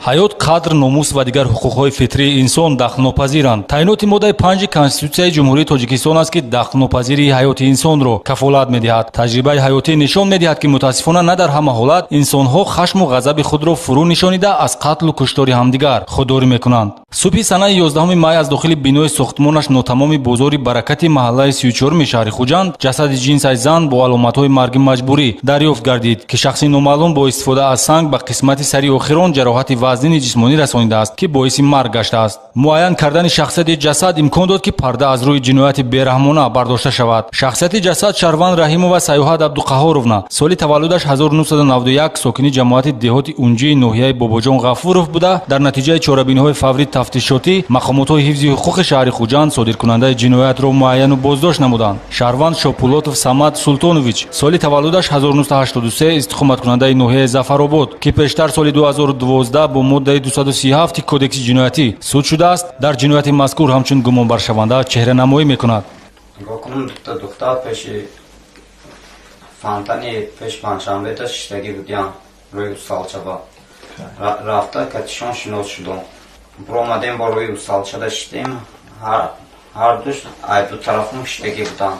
Ҳаёт, қадр, номус ва дигар ҳуқуқҳои фитрии инсон дахлнопазиранд. Таъиноти моддаи 5 Конститутсияи Ҷумҳурии Тоҷикистон аст, ки дахлнопазирии ҳаёти инсонро кафолат медиҳад. Таҷрибаи ҳаётӣ нишон медиҳад, ки мутаассифона на дар ҳама ҳолат инсонҳо хашму ғазаби худро фурӯ нишонида аз қатлу куштори ҳамдигар худдорӣ мекунанд. Субҳи санаи 11 май аз дохили бинои сохтмонаш нотамоми бозори Баракати маҳаллаи 34 шаҳри Хуҷанд ҷасади ҷинсаи зан бо аломатҳои марги маҷбурӣ дарёфт гардид, ки шахси номаълум бо истифода аз санг ба қисмати сари охирон ҷароҳати вазнини ҷисмонӣ расонидааст, ки боиси марг гаштааст. Муайян кардани шахсияти ҷасад имкон дод, ки парда аз рӯи ҷинояти бераҳмона бардошта шавад. Шахсияти ҷасад шаҳрванд Раҳимова Саёҳат Абдуқаҳҳоровна, соли таваллудаш 1991, сокини ҷамоати деҳоти Унҷии ноҳияи Бобоҷон Ғафуров буда, дар натиҷаи чорабиниҳои фаврӣ тафтишотӣ мақомотҳои ҳифзи ҳуқуқи шаҳри Хуҷанд содиркунандаи ҷиноятро муайяну боздошт намуданд. Шаҳрванд Шопулотов Самад Султонович, соли таваллудаш 1983, истиқоматкунандаи ноҳияи Зафаробод, ки пештар соли 2012 бо моддаи 237 Кодекси ҷиноятӣ суд шудааст, дар ҷинояти мазкур ҳамчун гумонбаршаванда чеҳранамоӣ мекунад. Нигоҳ кунам, дута духтар пеши фонтани пеш панҷшанбета шиштагӣ будиян, рӯи усталчаба рафта катишон шинос шудом. Биромадем, бо рӯи усталчада шиштем, ҳардуш ай ду тарафум шиштагӣ буданд.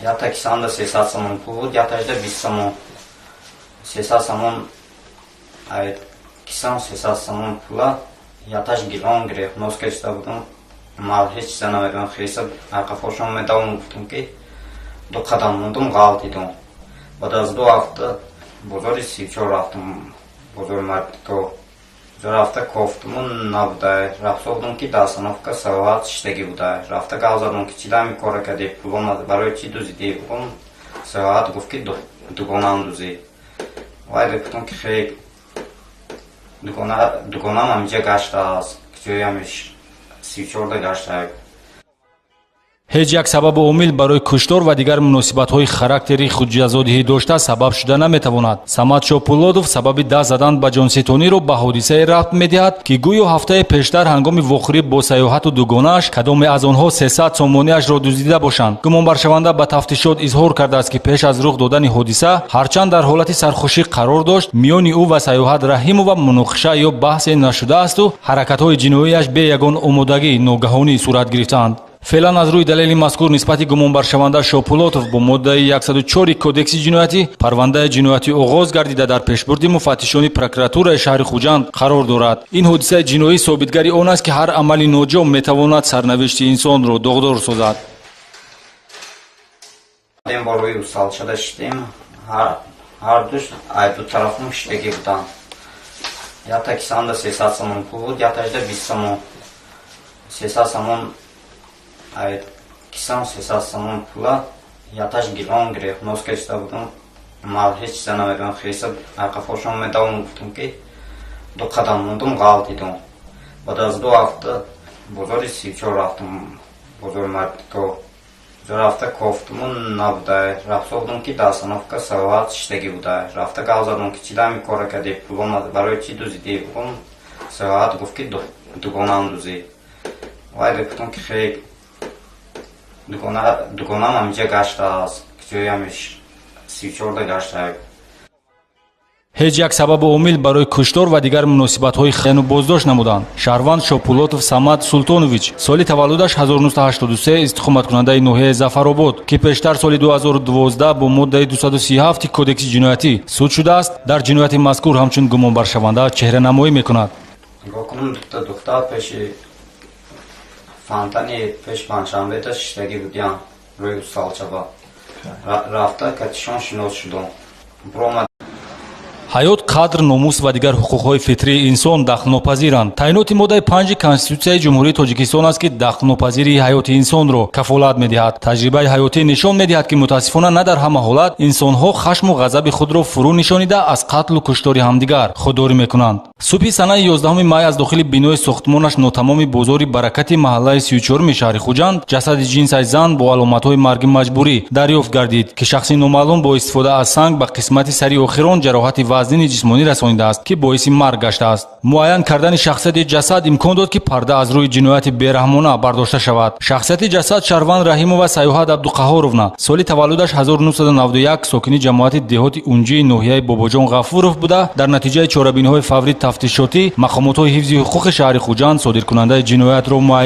Якта кисамда 300 сомон пул буд, якташда 20 сомон. 300 сомон ай кисам, 300 сомон пула якташ гирон гирифт. Нос кашида будам, мал ҳеҷ чиза намедонам. Хеса қафошон медавом, гуфтум, ки ду қадам мондум, ғалтидум. Баъд аз 2 ҳафта бозори 34 рафтум, бозори мардико рафта кофтуму набудай. Рафта будум, ки дар остановка Саёҳат шиштагӣ будай. Рафта гап задум, ки чӣ дами кора кардӣ, пулон барои чӣ дузидӣ? Саёҳат гуфт, ки дугонаам дузид. Вай гуфтум, ки хел дугонаам ҳаминҷа гаштааст, ҷои 34-да гаштаа. Ҳеҷ як сабабу омил барои куштор ва дигар муносибатҳои характери худҷазодиҳӣ дошта сабаб шуда наметавонад. Самад Шопулодов сабаби даст задан ба ҷонситониро ба ҳодисае рабт медиҳад, ки гӯё ҳафтаи пештар ҳангоми вохӯрӣ бо Саёҳату дугонааш кадоме аз онҳо 300 сомониашро дуздида бошанд. Гумонбаршаванда ба тафтишот изҳор кардааст, ки пеш аз рух додани ҳодиса, ҳарчанд дар ҳолати сархушӣ қарор дошт, миёни ӯ ва Саёҳат Раҳимова муноқиша ё баҳсе нашудаасту ҳаракатҳои ҷиноияш бе ягон омодагӣ ногаҳонӣ сурат гирифтаанд. Феълан аз рӯи далели мазкур нисбати гумонбаршаванда Шопулотов бо моддаи 104 Кодекси ҷиноятӣ парвандаи ҷиноятӣ оғоз гардида, дар пешбурди муфаттишони прокуратураи шаҳри Хуҷанд қарор дорад. Ин ҳодисаи ҷиноӣ собитгари он аст, ки ҳар амали ноҷо метавонад сарнавишти инсонро доғдор созад. Бо рӯи усталчада шиштем, ҳардуш ай ду тарафум шиштагӣ буданд. Якта кисамда 300 сомон пул буд, якташда 20 сомон. 300 сомон ай кисам, 300 сомон пула якташ гирон гирифт. Нос кашида будам, мал ҳеҷ чиза намедонам. Хеса қафошон медавом, гуфтум, ки ду қадам мондум, ғалтидум. Баъд аз 2 ҳафта бозори 34 рафтум, бозори мардико рафта кофтуму набудай. Рафта будум, ки дар остановка Саёҳат шиштагӣ будай. Рафта гап задум, ки чӣ дами кора кардӣ, пулон барои чӣ дуздидӣ? Саёҳат гуфт, ки дугонаам дузид. Вай гуфтум, ки хел дугонаам ҳаминҷа гаштааст, ҷои 34-да гаштаа. Ҳеҷ як сабабу омил барои куштор ва дигар муносибатҳои хияну боздошт намуданд. Шаҳрванд Шопулотов Самад Султонович, соли таваллудаш 1983, истиқоматкунандаи ноҳияи Зафаробод, ки пештар соли 2012 бо моддаи 237 Кодекси ҷиноятӣ суд шудааст, дар ҷинояти мазкур ҳамчун гумонбаршаванда чеҳранамоӣ мекунад. Нигоҳ кунам, дута духтар пеши фонтани пеш панҷшанбета шиштагӣ будиян, рӯи усталчаба рафта катишон шинос шудом. Биромад. Ҳаёт, қадр, номус ва дигар ҳуқуқҳои фитрии инсон дахлнопазиранд. Таъиноти моддаи 5 Конститутсияи Ҷумҳурии Тоҷикистон аст, ки дахлнопазирии ҳаёти инсонро кафолат медиҳад. Таҷрибаи ҳаётӣ нишон медиҳад, ки мутаассифона на дар ҳама ҳолат инсонҳо хашму ғазаби худро фурӯ нишонида аз қатлу куштори ҳамдигар худдорӣ мекунанд. Субҳи санаи 11 май аз дохили бинои сохтмонаш нотамоми бозори Баракати маҳаллаи 34 шаҳри Хуҷанд ҷасади ҷинсаи зан бо аломатҳои марги маҷбурӣ дарёфт гардид, ки шахси номаълум бо истифода аз санг ба қисмати сари охирон ҷароҳати вазнини ҷисмонӣ расонидааст, ки боиси марг гаштааст. Муайян кардани шахсияти ҷасад имкон дод, ки парда аз рӯи ҷинояти бераҳмона бардошта шавад. Шахсияти ҷасад шаҳрванд Раҳимова Саёҳат Абдуқаҳҳоровна, соли таваллудаш 1991, сокини ҷамоати деҳоти Унҷии ноҳияи Бобоҷон Ғафуров буда, дар натиҷаи чорабиниҳои фаврии тафтишотӣ мақомотҳои ҳифзи ҳуқуқи шаҳри Хуҷанд содиркунандаи ҷиноятро муайян